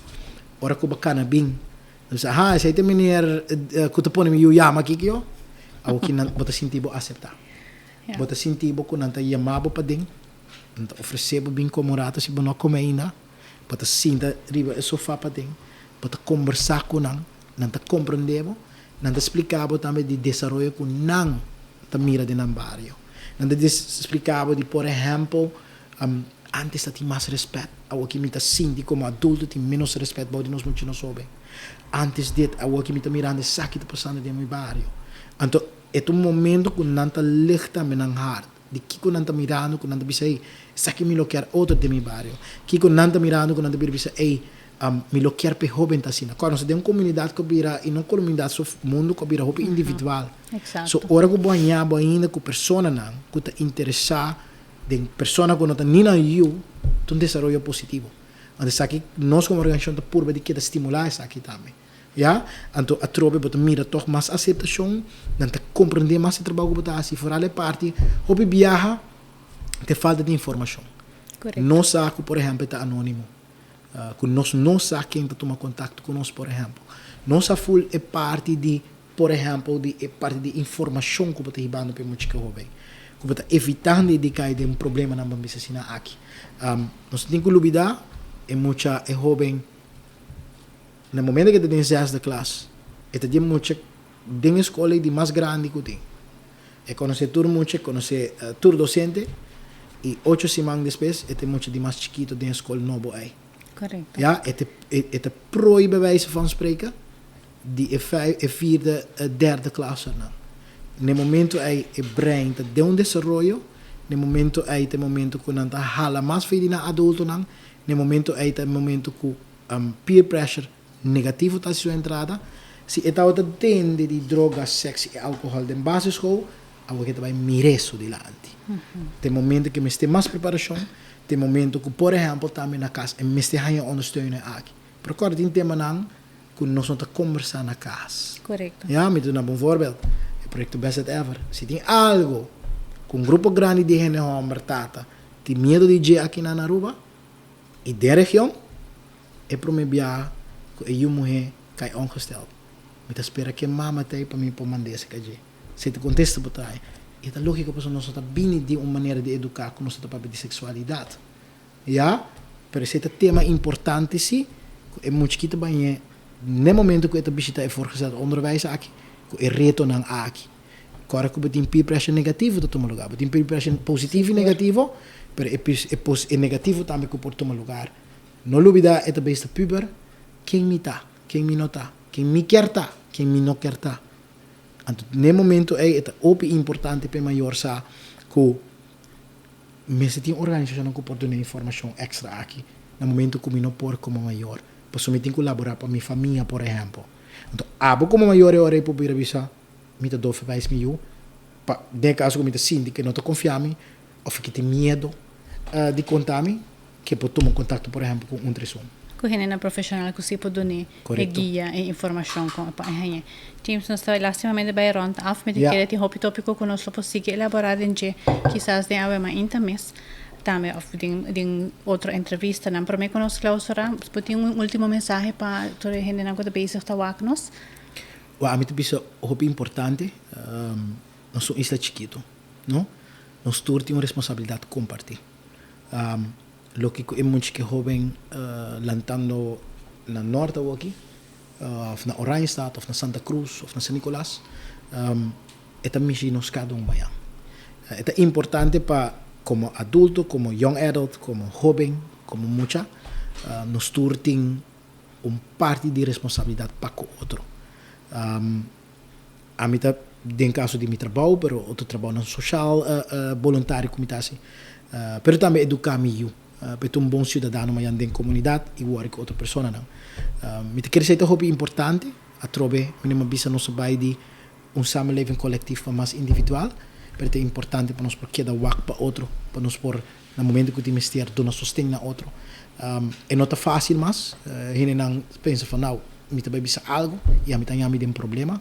ora ku bo kana bin nan bisa aha esei ta e meneer ku ta pone mi yu yama kiko yo, awoki nan bo ta sinti bo aseptá. Bo ta sinti bo ku nan ta yama bo paden. Nan ta ofresé bo bin kome un rato si bo no a kome ainda. Bo ta sinta riba e sofá paden, bo ta kombersá ku nan, nan ta komprendé bo, nan ta spliká bo tambe di desaroyo ku nan ta mira den nan bario. Nan ta spliká bo di por ehèmpel, ántes ta tin mas rèspèt, awoki mi ta sinti komo adulto tin ménos rèspèt bou di nos mucha nos hóben. Ántes dit, awoki mi ta mirando esaki ta pasando den mi bario. Anto e ta un momento ku nan ta legt tambe nan hart. Di kiko nan ta mirando ku nan ta bisa, Ey, esaki mi lo kier otro den mi bario? Kiko nan ta mirando ku nan ta bira bisa, Ey, mi lo kier pa e hoben ta asina? Kòrda, nos ta den un komunidat ku a bira, i no komunidat, so mundu ku a bira hopi individual. So, ora ku bo haña bo ainda ku personanan ku ta interesá den persona ku no ta ni nan yu, ta un desaroyo positivo. Anto esaki nos komo organisashon ta purba di keda stimulá esaki tambe. Ya, anto atrobe bo ta mira tòg mas aseptashon, nan ta komprendé mas e trabou ku bo ta hasi, foral e parti hopi biaha ta e falta di informashon. Nos sa ku por ehèmpel ta anónimo, ku nos no sa ken ta tuma kontakto ku nos por ehèmpel. Nos sa ful e parti di por ehèmpel di e parti di informashon ku bo ta hibando pa e muchika hóben, ku bo ta evitando e di kai den problemanan ban bisa asina aki. Nos no tin ku lubidá e mucha, e hóben. Na momento ku e ta den zesde klas, e ta di mucha den e skol ei di mas grandi ku tin. E konosé tur mucha, e konosé tur dosente. I ocho siman despues e ta e mucha di mas chikito den e skol nobo ei. Korekto. Ja, e ta e ta prooi bij wijze van spreken di e vijf e vierde derde klassernan. Na e momento ei e brein ta den un desaroyo, na e momento ei ta e momento ku nan ta hala mas for di nan adultonan, na e momento ei ta e momento ku peer pressure negativo ta hasi su entrada. Si e tabata tende di droga, seks i alkohòl den basisschool, awor ke ta bai mir'é su dilanti. Ta e momento ku e mester mas preparashon, ta e momento ku por ehèmpel tambe na kas e mester haña ondersteuning aki. Pero kòrda tin temanan ku nos no ta kombersá na kas. Korekto. Ya, mi ta duna bo un voorbeeld, e proyekto Best Dad Ever. Si tin algu ku un grupo grandi di hende hòmber tata tin miedu di dje akinan na Aruba i den region, E prome biaha ku e yu muhé kai ongesteld. Mi ta spera ke mama ta ei pa mi por mand'é esei dje. Si e ta kontesta bo ta haña. E ta lógiko pasobra nos no ta bini di un manera di eduká ku nos ta papia di seksualidat. Ya, pero esei ta tema importante si, ku e muchikito bañ'é n'e momento ku e ta bishitá e voortgezet onderwijs aki, ku e retonan aki. Kòrda ku bo tin peer pressure negativo ta tuma lugá. Bo tin peer pressure positivo i negativo, pero e e negativo tambe ku por tuma lugar. No lubida e ta besta puber, ken mi ta, ken mi no ta, ken mi kier ta, ken mi no kier ta. Anto n'e momento ei e ta hopi importante p'e mayor sa ku mester tin organisashonnan ku por duna informashon èkstra aki na momento ku mi no por komo mayor, pasobra mi tin ku laborá pa mi famia por ehèmpel. Anto abo komo mayor e ora ei por bira bisa mi ta doorverwijs mi yu pa den e kaso ku mi ta sinti ku e no ta konfia mi òf e ke tin miedo di konta mi. Ke por tuma kontakto por ehèmpel ku un tresun. Ku hendenan profeshonal ku si por dun'é e guia e informashon kon e por hañ'é. James, nos ta lastimamente bai rònt af. Mi ta kere tin hopi tópiko ku nos lo por sigui elaborá den dje, kisas den awe mainta mes tambe òf den den otro entrevistanan. Promé ku nos klausurá, bo tin un último mensahe pa tur e hendenan ku ta bezig ta wak nos? Wak, ami ta bisa hopi importante, nos un isla chikitu, no? Nos tur tin un responsabilidat kompartí. Loke ku e mucha ke hoben lantando na nort awoki, of na Oranjestad, of na Santa Cruz, of na San Nicolas, e ta mishi nos kada un mañan. E ta importante pa komo adulto, komo young adult, komo hoben, komo mucha, nos tur tin un parti di responsabilidat pa ku otro. Ami ta den kaso di mi trabou, pero otro trabounan soshal boluntario ku mi ta hasi. Pero tambe eduká mi yu pa e ta un bon siudadano mañana den komunidat i wòrdu ku otro personanan. Mi ta kere esei ta hopi importante. Atrobe mi a bisa nos a bai di un samenleving kolektif pa mas individual, pero ta importante pa nos por keda wak pa otro, pa nos por na momento ku tin mester duna sosten na otro. E no ta fásil mas. Hendenan pensa van nou, mi ta bai bisa algu i ami ta haña mi den problema.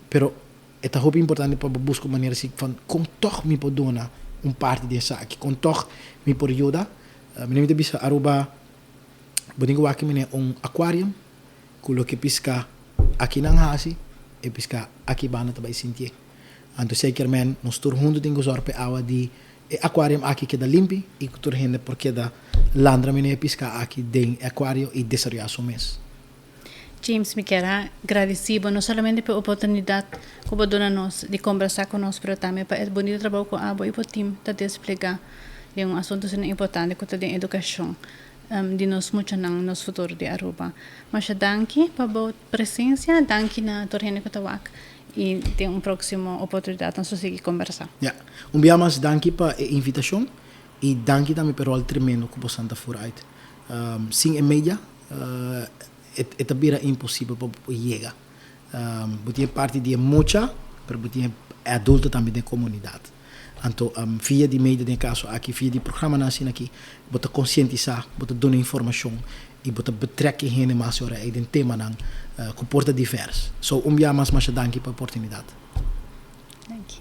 Pero e ta hopi importante pa bo buska un manera si van kon tòg mi por duna un parti di esaki, kon tòg mi por yuda. Mi ta bisa Aruba bo tin ku wak mine un aquarium ku loke piska aki nan hasi e piska aki banda ta bai sintié. Anto esei kier men nos tur huntu tin ku sòru pa e awa di e aquarium aki keda limpi i ku tur hende por keda landra mene e piska aki den e aquario i desaroyá su mes. James, mi kier a gradisí bo no solamente pa e oportunidat ku bo duna nos di kombersá ku nos, pero tambe pa e bunito trabou ku abo i bo tim ta desplegá den un asuntu asina importante ku ta den edukashon di nos muchanan, nos futuro di Aruba. Masha danki pa bo presensia, danki na tur hende ku ta wak i den un próksimo oportunidat nos lo sigui kombersá. Ya. Un bia mas danki pa e invitashon i danki tambe pa e ròl tremendo ku bosan ta fura uit. Sin e media e ta bira imposibel pa bo yega. Bo tin e parti di e mucha, pero bo tin e adulto tambe den e komunidat. Anto via di media den e kaso aki, via di programanan asina aki, bo ta konsientisá, bo ta duna informashon i bo ta betrek e hende mas ora ei den temanan ku por ta divers. So un bia mas masha danki pa e oportunidat. Danki.